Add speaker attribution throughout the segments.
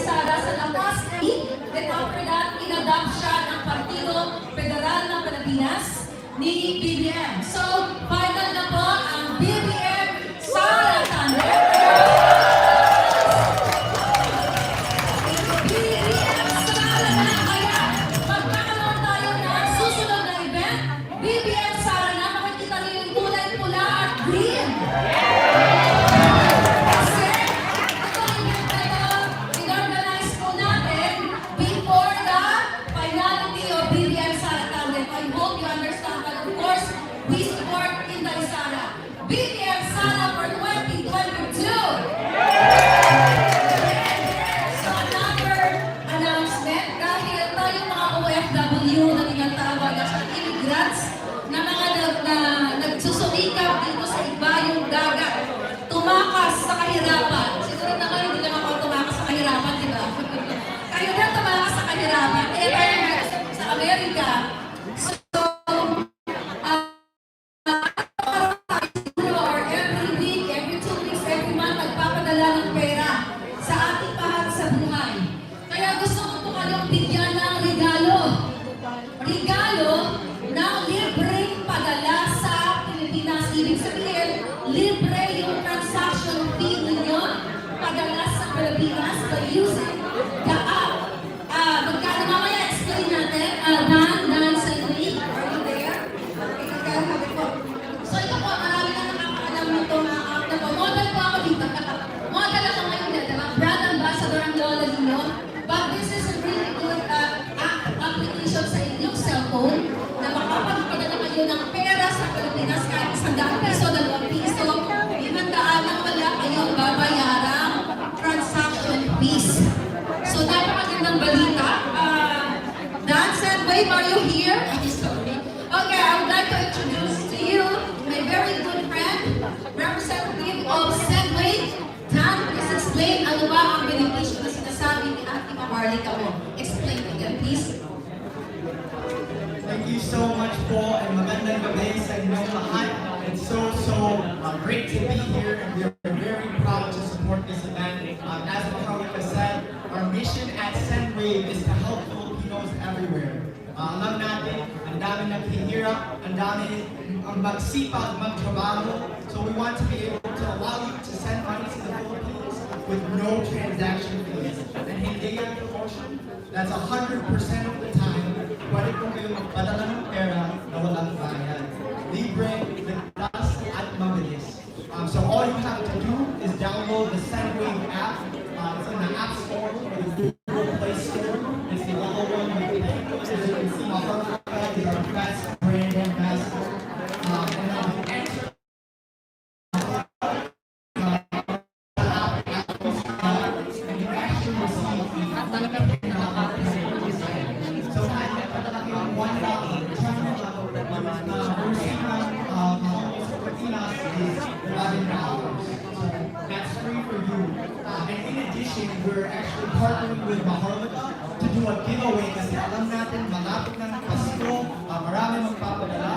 Speaker 1: Sara sa lakas then after that, in-adopt siya ng Partido Federal ng Pilipinas ni BBM. So, final na po ang BBM Sara Thunder. BBM Sara na, kaya magkakaroon tayo ng susunod na event. BBM Sara na, makikita niyo yung kulay pula at green. Kasi, ito yung event na ito, in-organize po natin before the finality of BBM Sara Thunder. I hope you understand that, of course, we support Inday Sara. BBM Sara for 2022! So another announcement, dahil tayong mga OFW na tinatawag as immigrants na mga nagsusumikap dito sa ibayong dagat, tumakas sa kahirapan. Siguro na kayo hindi lang ako tumakas sa kahirapan, di ba? Kayo na tumakas sa kahirapan. Eh, tayo sa Amerika. So, or every week, every 2 weeks, every month, nagpapadala ng pera sa ating pahal sa buhay. Kaya gusto ko po kayong bigyan ng regalo. Regalo ng libreng padala sa Pilipinas. Ibig sabihin, libre yung transaction fee ninyo padala sa Pilipinas by using the app. Magkano mamaya, explain natin. Dan Salwi, are you there? Magkano po. So ito po, marami na nakakaalam nito mga app na po. Model po ako dito. Model ako ngayon dito. Brand ambassador ang lola ninyo. But this is a really good application sa inyong cellphone na makapagpadala kayo ng pera sa Pilipinas kahit ₱100, ₱2, limandaan lang wala kayong babayarang transaction fees. So napakagandang balita. Dan said, wait, are you here? Sorry. Okay, I would like to introduce to you my very good friend, representative of Segway. Dan, please explain ano ba ang benepisyo na sinasabi ni Auntie Mamarlika mo. Explain again, please.
Speaker 2: Thank you so much po, and magandang gabi sa inyong lahat. It's so great to be here, and we're very proud to support this event. As Maharlika said, our mission at Sendwave is to help Filipinos everywhere. Alam natin, ang dami naghihirap, ang dami ang magsipag, magtrabaho. So we want to be able to allow you to send money to the Philippines with no transaction fees. And hindi yan promotion, that's 100% of the time. Pwede kong kayo magpadala ng pera na walang bayad. Libre, ligtas, at mabilis. So all you have to do is download the Sendwave app. It's in the App Store or the Google Play Store. It's the yellow one with the pink. As you can see, Maharlika is our best brand ambassador. And then you enter the app, and you actually receive the so padala kayo ng $1. Is $11. So that's free for you. And in addition, we're actually partnering with Maharlika to do a giveaway kasi alam natin malapit na ng Pasko, marami magpapadala.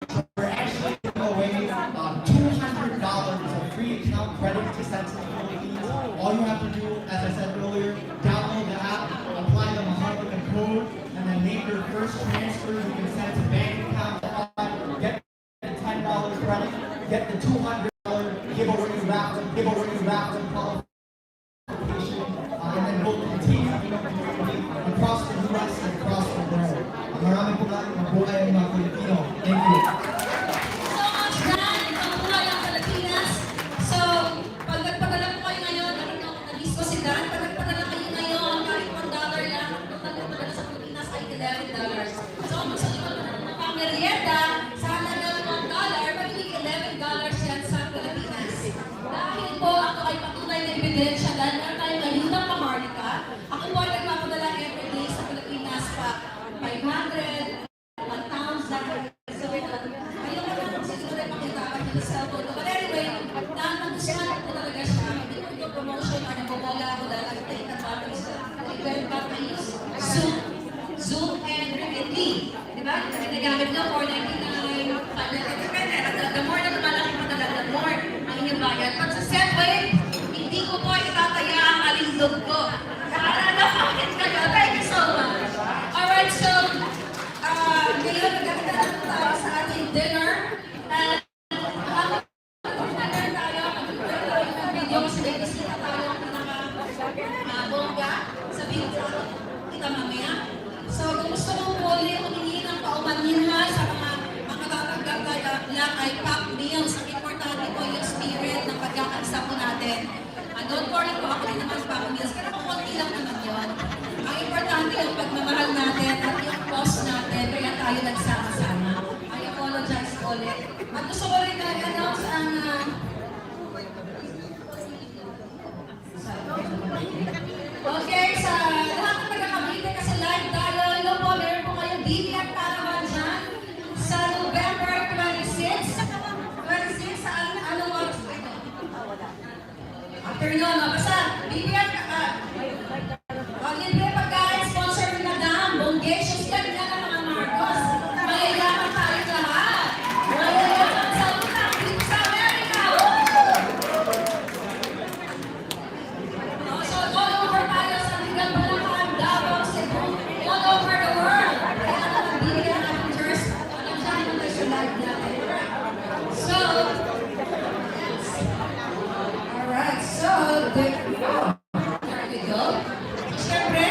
Speaker 2: So we're actually giving away $200 of free account credit to send to the Philippines. All you have to do, as I said earlier, download the app, apply the Maharlika code, and then make your first transfer. You can send to bank account, get the $10 credit, get the $200 giveaway raffle qualification, and then we'll continue across the US and across the world. Maraming mabuhay ang mga Pilipino.
Speaker 1: kita mamaya. So, kung gusto mong puli, humingi ng paumanhin ha sa mga tatanggap lang ay pack meals. Ang importante po yung spirit ng pagkakagsa po natin. Don't worry po, ako din naman pack meals. Pero kung konti lang naman yun. Ang importante yung pagmamahal natin at yung cause natin. Kaya tayo nagsama-sama. I apologize ulit. At gusto ko rin na-announce ang okay, sa lahat ng taga-Cavite kasi live tayo. Hello po, meron po kayong BBM Caravan dyan sa November 26. 26 sa anong oras po ito? Afternoon, basta BBM libre pagkain, sponsor ni Madam, Bongacious, yan na mga Marcos. Mayayaman tayo lahat. Mayayaman sa utang dito sa Amerika. So all over tayo sa Ligang Balacan, Davao, Cebu, all over the world. Kaya naman bibigyan natin cheers. Alam dyan yung tayo sa live natin. So, alright, so, there we go. Siyempre,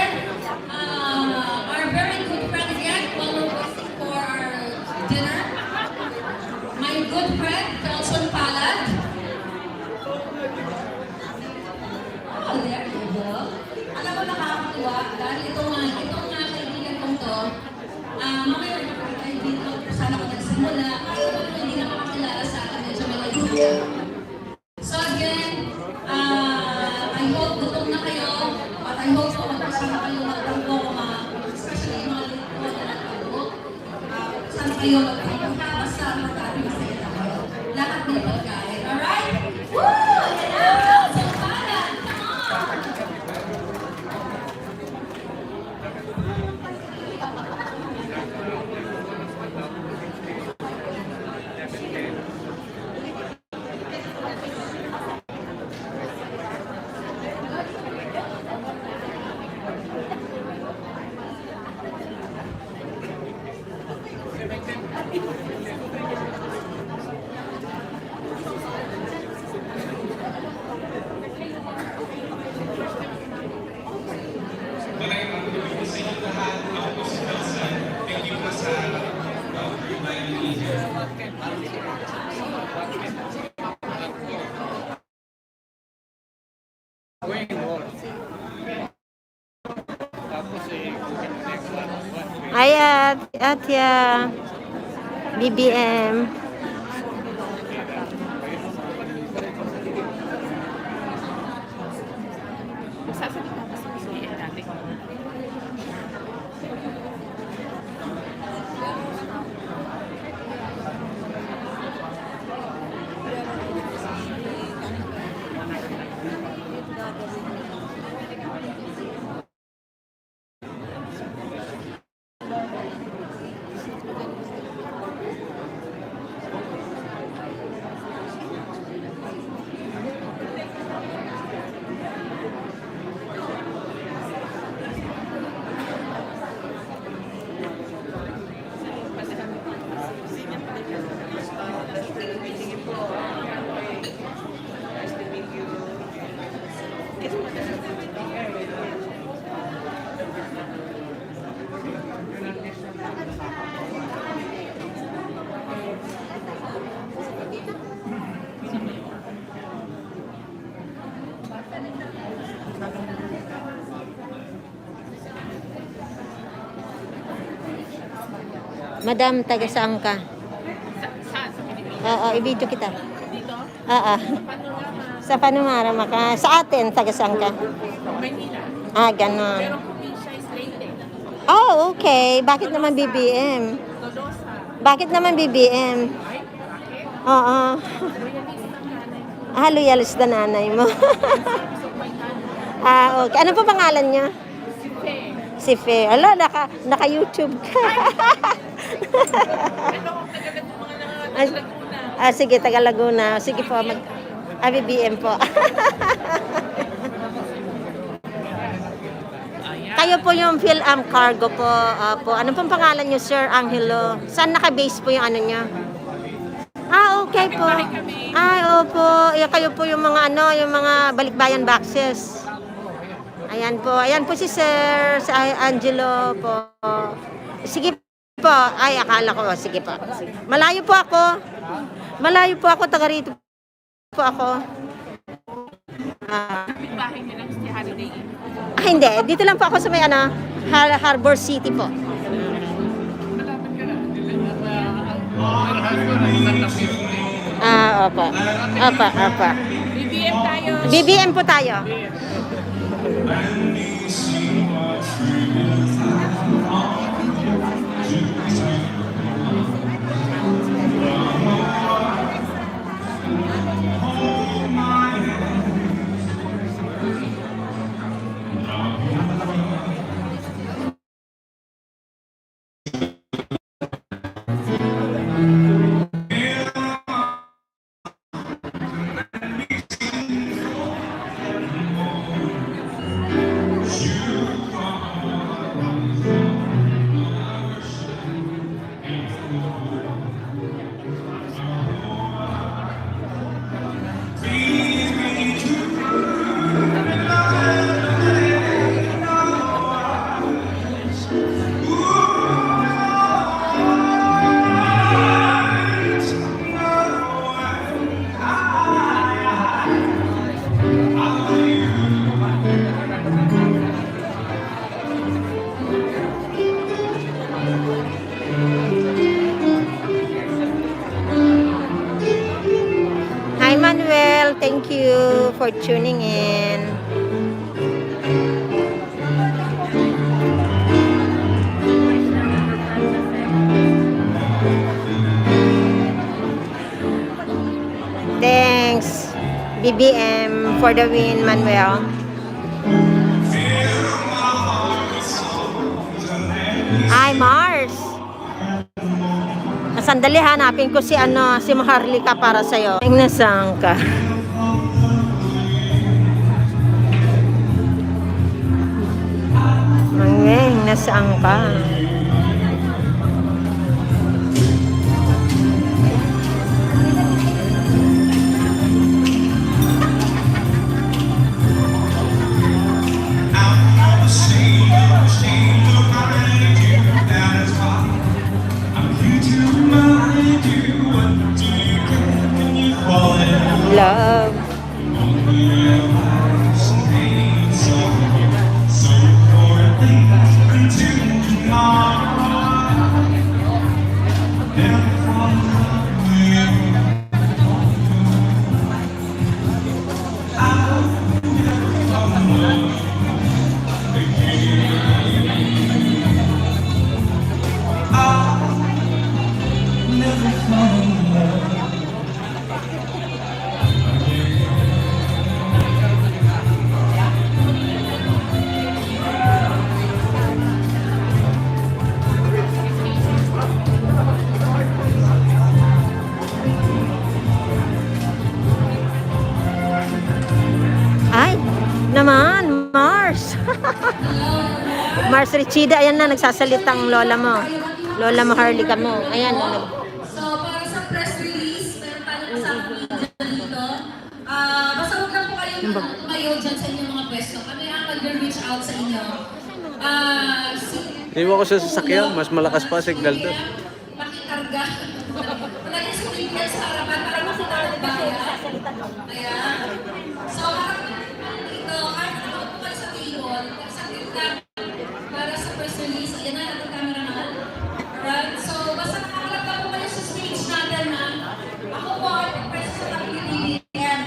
Speaker 1: our very good friend again, while we're waiting for our dinner, my good friend, Felson Palad. Oh, there you go. Alam mo, nakakatuwa dahil itong kaibigan kong to, mamaya ay dito, sana ko nagsimula, ay hindi na makakilala sa akin, medyo malayo. So again, I hope gutom na kayo, at I hope po magkasama kayo magtanggo, especially yung mga lingkod na nagtanggo. Sana kayo magtanggo, basta magkakaroon masaya tayo. Lahat ng pagkain, alright? Woo! Yan na! So, kanan! Come on!
Speaker 3: Maraming pagpapalala sa inyo lahat. Ako po si Nelson. Thank you po sa inviting me here.
Speaker 4: Hi, Atya. BBM. Madam, taga saan ka? Oo, i-video kita.
Speaker 5: Dito?
Speaker 4: Oo.
Speaker 5: Panorama.
Speaker 4: Sa Panorama ka. Sa atin, taga saan ka?
Speaker 5: Maynila.
Speaker 4: Ah, ganon.
Speaker 5: Pero probinsya is Leyte.
Speaker 4: Oh, okay. Bakit naman BBM?
Speaker 5: Tolosa.
Speaker 4: Bakit naman BBM?
Speaker 5: Ay, bakit?
Speaker 4: Oo.
Speaker 5: Royalist ang nanay ko.
Speaker 4: Ah, loyalist na nanay mo.
Speaker 5: So, may nanay.
Speaker 4: Ah, okay. Ano po pangalan niya?
Speaker 5: Si Fe.
Speaker 4: Si Fe. Ala, naka-YouTube ka.
Speaker 5: Ano kung tagalan ng mga Laguna?
Speaker 4: Ah, sige, taga Laguna. Sige po, BBM po. Kayo po yung Phil-Am Cargo po. Po. Ano pong pangalan niyo, Sir Angelo? Saan naka-base po yung ano niya? Ah, okay po. Ah, opo. Kayo po yung mga yung mga balikbayan boxes. Ayan po si Sir, si Angelo po. Sige po. Ay, akala ko. Sige po. Malayo po ako. Taga rito po ako.
Speaker 5: Kapit bahay niyo lang si Holiday Inn.
Speaker 4: Hindi. Dito lang po ako sa may Harbor City po.
Speaker 5: Malapit ka lang. Ang husband ay
Speaker 4: Opo.
Speaker 5: BBM tayo.
Speaker 4: BBM po tayo. Hi Manuel, thank you for tuning in. Thanks BBM for the win, Manuel. Hi Mars. Sandali, hanapin ko si Maharlika para sa'yo. Nasaan ka? Nasaan ka? Love. Ay, naman, Mars. Mars Richida, ayan na, nagsasalitang lola mo. Lola Maharlika mo. Ayan.
Speaker 1: So, para sa press release, meron tayong kasama media dito. Basta huwag lang po kayong tumayo dyan sa inyong mga pwesto. Kami ang mag-reach out sa inyo.
Speaker 6: Hindi mo ako sa sasakyan, mas malakas pa signal doon.
Speaker 1: Pakikarga. Palagi sa tingin sa harapan para makita ng bayan. Ayan. So, ito, kahit nakapag po kayo sa table, sa gitna, para sa press release, ayan na, nag-camera na. Alright, so basta nakakalap lang po kayo sa stage natin na ako po ay pag-press sa WBBM.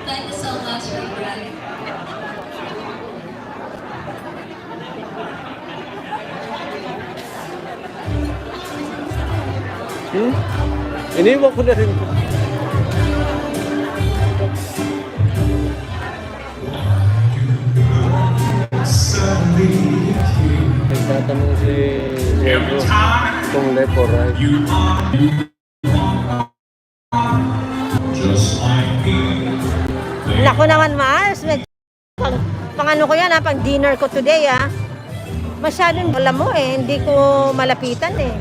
Speaker 1: Thank you so much, Regan.
Speaker 6: Iniwan ko na rin. Nagtatanong si Diego kung left or right.
Speaker 4: Naku naman, Mars. Pang ano ko yan, ha? Pang dinner ko today, ha? Masyadong alam mo eh, hindi ko malapitan eh.